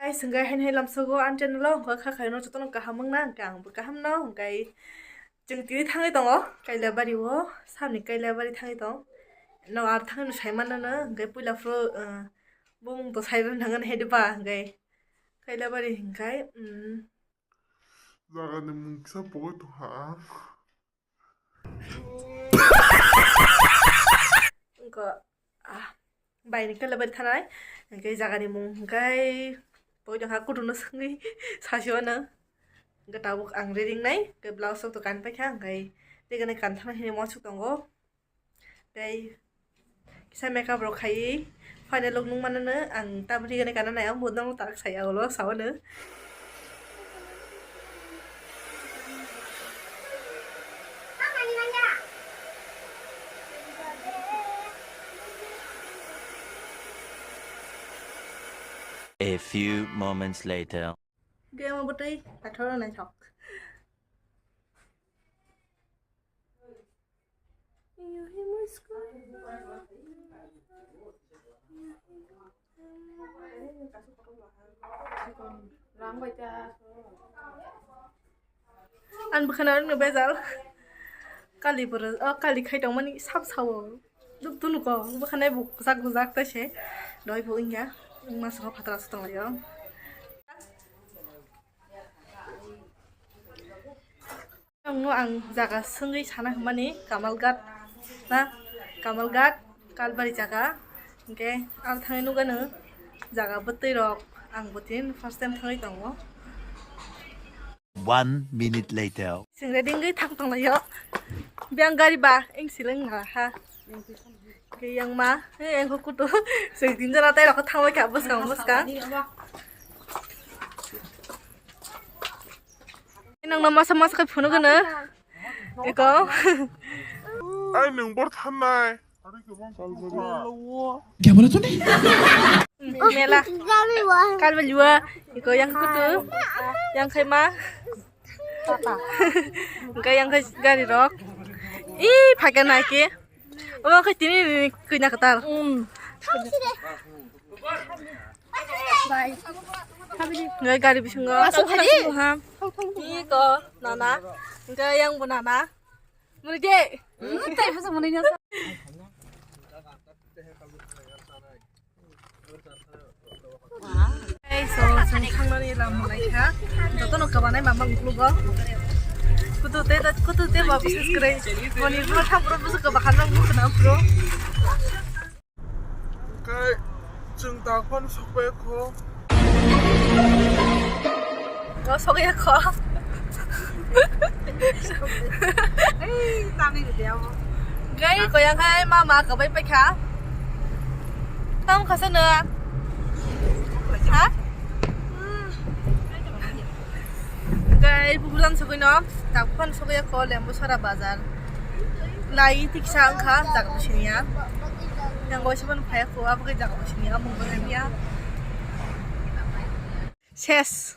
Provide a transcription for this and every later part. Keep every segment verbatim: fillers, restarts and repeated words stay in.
Guys, hwnkhe haino hai lamsogo ani channel o hwnkhe kha khaino jotono kaham wngna, hwnkhe angbo kaham no, hwnkhe chwng tini thangwi tongo Kailabari o, samni Kailabari thangwi tong. No ar thangwi no sai mano no, hwnkhe puila phuru, uh, bumung to sai rwna nangani hai de ba, hwnkhe Kailabari hwnkhe, um, jagani mung kisa pogwi tongkha ang. Wngkha, ah, baini Kailabari thanai, hwnkhe jagani mung hwnkhe pogwi tongkha, kutung no swngwi sasi wano. Hwnkhe tabuk ang ready wngnai, hwnkhe blouse rok to kan paikha, hwnkhe ready wngnai kan thangna hinwi uansuk tongo. Tei kisa makeup rok khaiwi final look nung mano no ang tabuk ready wngnai kan nai ang bo nono tak sai ulo sawano. A few moments later. Game bwtwi paithor naithok. Ang bwkhano wngno bejal. Kali bwrwi, o kali khai tongmani sab sao. Duk tunuko bwkhanai bo kwchak bwjak tei se. Doi bo wngya. Wngma saka phataro se tonglaio. Ang no ang jaga swngwi sana hwnmani Kamalghat na, Kamalghat, Kalbari jaga. Hwnkhe ang thangwi nukgano jaga bwtwi rok, ang bo tini first time thangwi tongo. One minute later. Sing ready wngwi thang tonglaio. Biyang gari ba eng sileng ha. Khe yang ma, eh, yang ko kutu. Sing tin jana tai rok thangwi kha bwskang bwskang. Nang no masa masa khe phunuk gano. Eko. Ai nung bor thanai. Kya bola tune? Mela. Kalbari wa. Eko yang kutu. Yang khai ma. Hwnkhe yang khai gari rok. Ih, phaikha naikhe. Omo khe tini ni kanya kwtal. Ngai gari bisingo. Iko nana. Ngai yang bo nana. Muni de. Hey, so, chwng thangnani lam naikha. Jotono kwbanai mama uklugo. Kutu te, kutu te ba bises kwrwi. Boni bro thampro busu kwbakha nang busu nang pro. Kai chwng ta phone sokpe kho. O sokya kho. Ei, tani de amo. Gai koyang hai mama kabai paikha. Tam khasa na. Ha? Gai bubulan sokoi no. Tak phone sokya kho lembu sara bazar. Lai tiksa wngkha jaga bisingya. Yang bai sabon phaya kho abo ke jaga bisingya amung bai ya. Ses.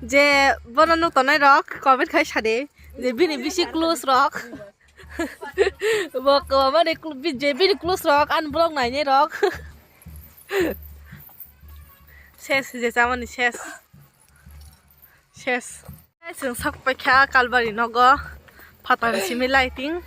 Je bono nuk tongnai rok comment khai sadi. Je bini bisi close rok. Bo kwbangma ni cl-, bi-, je bini close rok ani vlog nainai rok. Ses je chamani ses. Ses. Chwng sok paikha Kalbari nogo. Phatar simi lighting.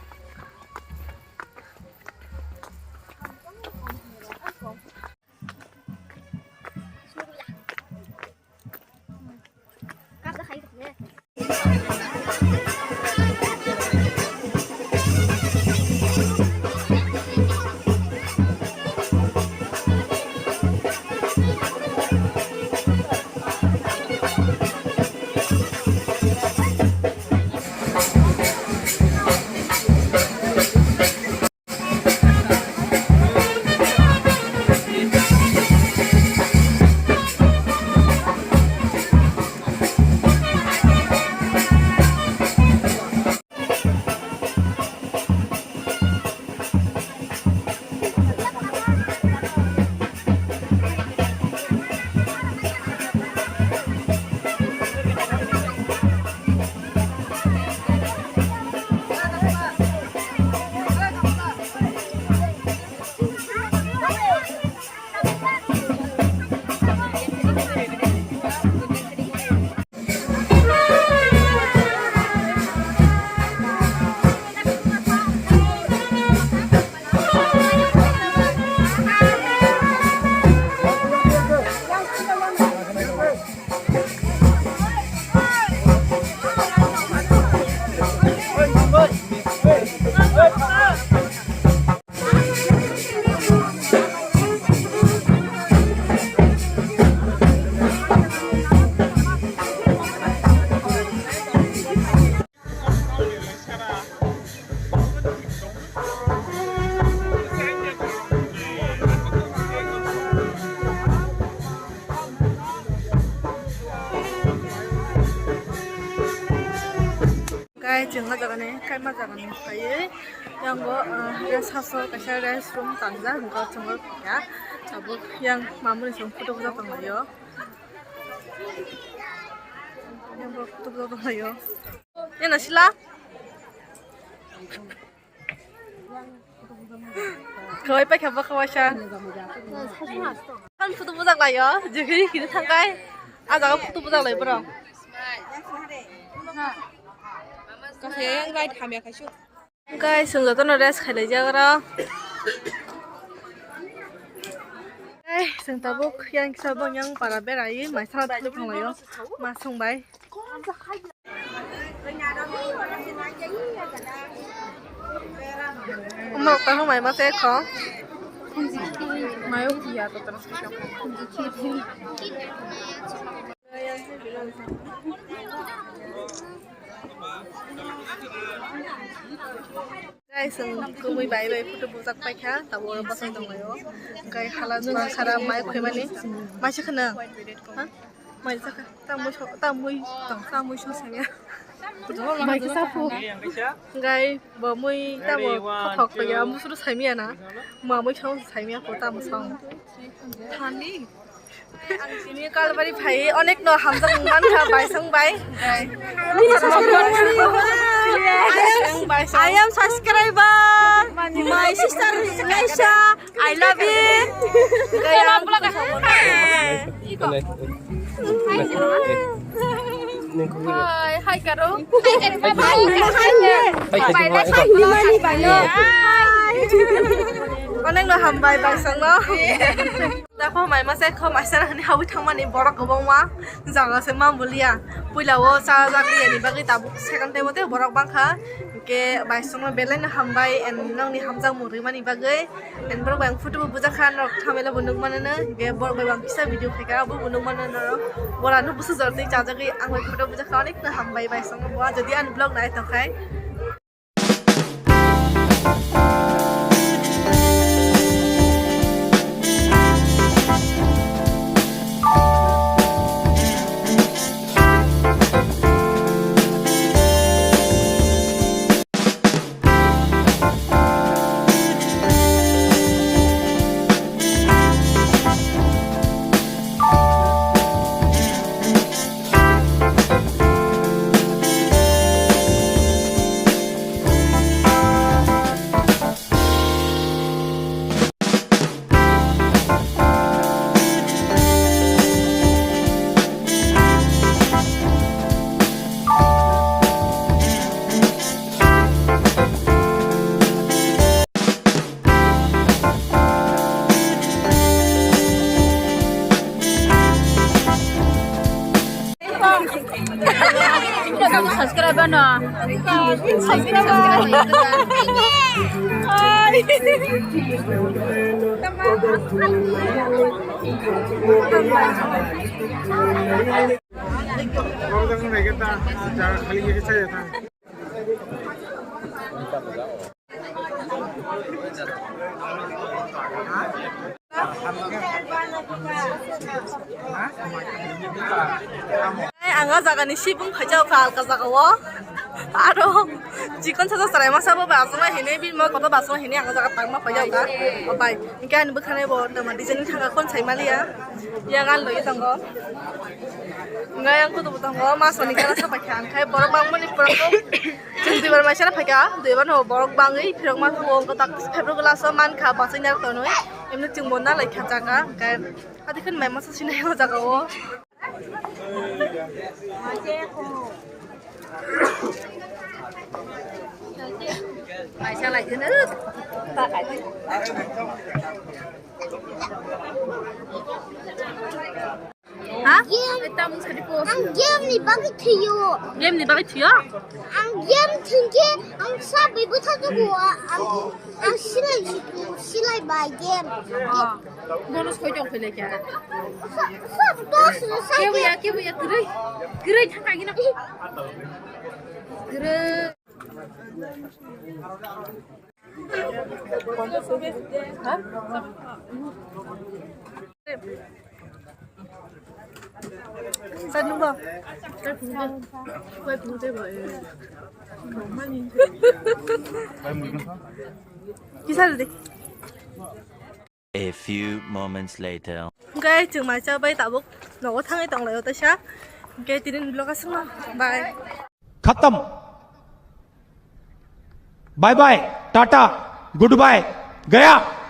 Chwng o jaga ni, kaima jaga ni phaiwi, yang bo, ah, rest house o kaisa rest room tangjak, hwnkhe chwng o phaiya. Tabuk yang mamani chwng photo bujak tonglaio. Yang bo photo bujak tonglaio. Yang nasila? Khawai paikha bo khawai sa. Kan photo bujak laio, jekhe kini thangkai. A jaga photo bujak lai borok. Guys, chwng jotono rest khailai jak oro. Guys, chwng tabuk yang kisa bo yang para berai, mai sana thanglaio. Ma song bai. Umrok tamo mai ma se kho. Mayo kiya to tara. Guys, ang kumui bai bai photo bujak paikha, tabo oro bwsai tonglaio. Hwnkhe hala jora khara mai khuimani. Maisa kheno. Ha? Mai sakha, ta mui so, ta mui tong, ta mui so sanya. Mai khe sapu. Gai bo mui ta bo khok khok ya, musuru samya na. Ma mui so samya ko ta musong. Thani. Ang sini kalbari phai, onek no hamjak mankha, bai song bai. Gai. I am subscriber, my sister Naisha. I love you. Gaya. Hai, hai, Karo. Hai, hai, hai. Onek no hambai, bai song no. Dakho mai masa kho maisa hani hawi thangmani borok kwbangma jaga se mambulia. Puila o cha jak liya ni bagwi tabuk second time o te borok bangkha. Hwnkhe bai song no belai no hambai and nokni hamjakmung rimani bagwi. And borok bai ang photo bo bujak kha, norok thamelo bo nukmano no. Hwnkhe borok bai bo ang kisa video khaikha, abo bo nukmano norok. Borano busu jortwi chajagwi ang bai photo bujak kha, onek no hambai bai song no bo, jodi ani vlog nai tongkhai. Subscribe no. Ang o jaga ni sibung phaijak kha alka jaga o. Aro chikon sajak chwrai masa bo ba aswk hinwi bini mokol bo ba aswk hinwi ang o jaga tangma phaijak kha. O bai, hwnkhe ani bwkhani bo tama design thangkha, khon sai maliya. Yang an loi tongo. Hwnkhe yang kudu bo tongo, masoni gana sa paikha, hwnkhe borok bangmani pura kok. Chwng duibar mai sana phaikha, duibar no borok bangwi phirok ma thango, hwnkhe tak phaibrok glass o mankha, bachai narwk tonwi, emni chwng bo nalai kha jaga, hwnkhe adi kheno mai masa sinai o jaga o. Mai salai kheno ta khai. Ha? Game. Tamung sadi ko. Ang game ni bagwi thwiyo. Game ni bagwi thwiyo? Ang game thwngkhe ang sa bai bwtha jugo, ang, ang silai, silai bai game. Ah. Bonus khoi tong phai lekha. Sa, sa, dos, sa. Kebo ya, kebo ya, kwrwi. Kwrwi thang kagina. Kwrwi. Sir, nungbo? Kisa de. A few moments later. Hwnkhe chwng mai cha bai tabuk nogo thangwi tonglaio teisa. Hwnkhe tini ni vlog aswkno. Bye. खत्म। Bye bye, tata, good bye, गया।